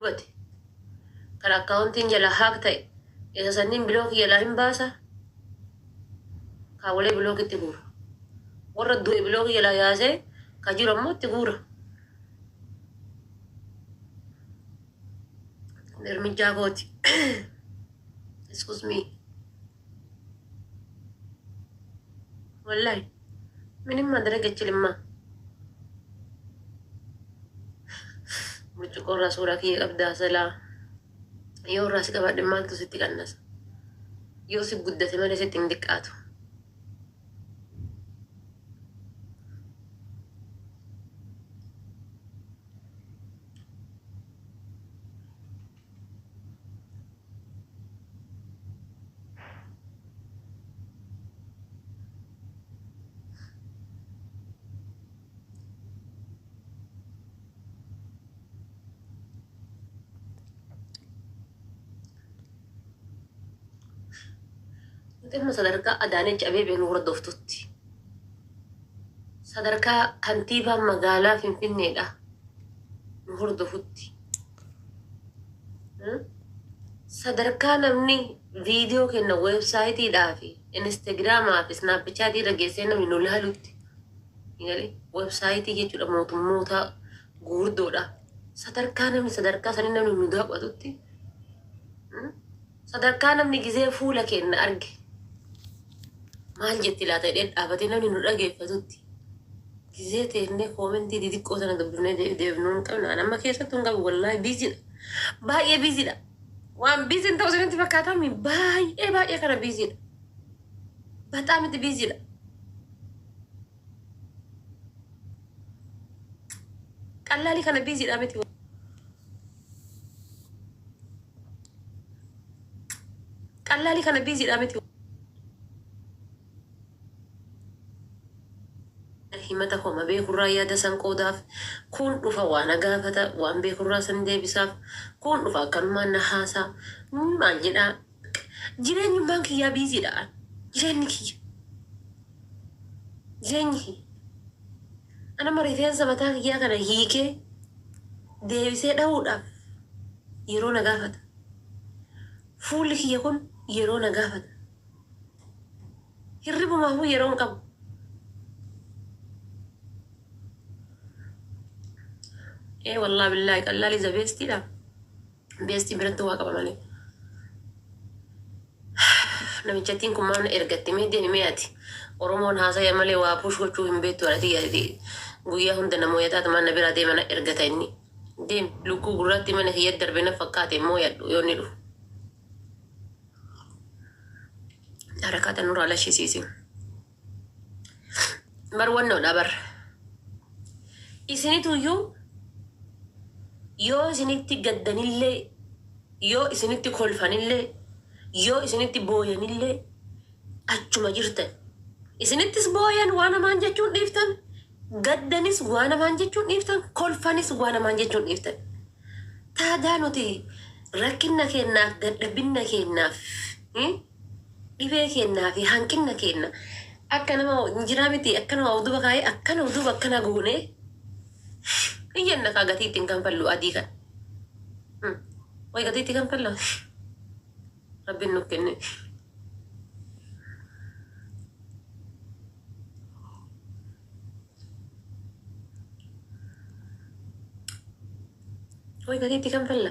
Gubate. Kan akkaawuntiin jalaa hack ta'e isa sanniin bilookii jalaa hin baasa. Kaawwalee bilookitti guura. Warra du'e bilookii jalaa yaasee ka jiru ammoo itti guura. Kun irmijjaa kooti. Excuse me. Wallahi. Minim madrag achilimma. Burcuqqoo irraa suuraa kiyya qabdaa silaa. Yoo irraa si qabaadhe maaltu sitti qannasa? Yoo si guddate malee sitti hin diqqaatu. Nuti amma sadarkaa Adaanech Abeebee nu hordoftutti. Sadarkaa kantiibaan magaalaa Finfinneedha nu hordofutti. Sadarkaa namni viidiyoo kenna weebsaayitiidhaa fi Instagiraamaa fi Snaappichaatii irra geessee namni nu laalutti. Galee weebsaayitii jechuudha mootummoota gurguddoodha. Sadarkaa namni sadarkaa sanii namni nu daawwatutti. Sadarkaa namni gizee fuula kenna arge maal jetti laata jedhee dhaabatee namni nu dhageeffatutti. Gizee teennee koomentii didiqqoo sana dubbifnee deebinuu hin qabne. Ani amma keessattuu hin qabu, wallaahi biiziidha. Baay'ee biiziidha. Waan biiziin ta'u isinitti fakkaatami, baay'ee baay'ee kana biiziidha. Baxaam itti biiziidha. Qallaalii kana biiziidha miti. Qallaalii kana biiziidha miti. Himata homa beekurraa yaada san qoodaaf. Kuun dhufa waa na gaafata, waan beekurraa san deebisaaf. Kuun dhufa akkanumaan na haasaa, maal jedhaa. Jireenyummaan kiyyaa biiziidha. Jireenyi kiyya. Jireenyi kiyya. Anama rifeensa mataa kiyyaa kana hiikee deebisee dha'uudhaaf yeroo na gaafata. Fuulli kiyya kun yeroo na gaafata. Hirribumaafuu yeroo hin qabu. Ee wallaahi billaahi, qallaalii the bestiidha. Bestii biratti waa qaba malee. Namichattiin kun maal na ergatti? Mee deemi mee ati. Oromoon haasaya malee waa push gochuu hin beektu, ati guyyaa hunda namoota maal na biraa deema na ergata inni. Deemi, lukkuu gurraatti mana kiyya darbe na fakkaate mooyadhu yoo inni dhufu. Harakaata nurraa lashisiisi. Bar wannoodha bar. Isinituyyuu yoo isinitti gaddanillee, yoo isinitti kolfanillee, yoo isinitti booyanillee achuma jirtan. Isinittis booyan waan hamaan jechuun dhiiftan, gaddanis waan hamaan jechuun dhiiftan, kolfanis waan hamaan jechuun dhiiftan. Taadaa nuti rakkinna keennaaf, dadhabinna keennaaf, dhibee keenyaa fi hanqinna keenna akka nama jiraa miti, akka nama of duba kaayee akkana of duba akkana goonee iyyanna kaa gatii ittiin kanfallu adii kan. Way, gatii itti kanfalla rabbiin nuuf kenne. Way, gatii itti kanfalla.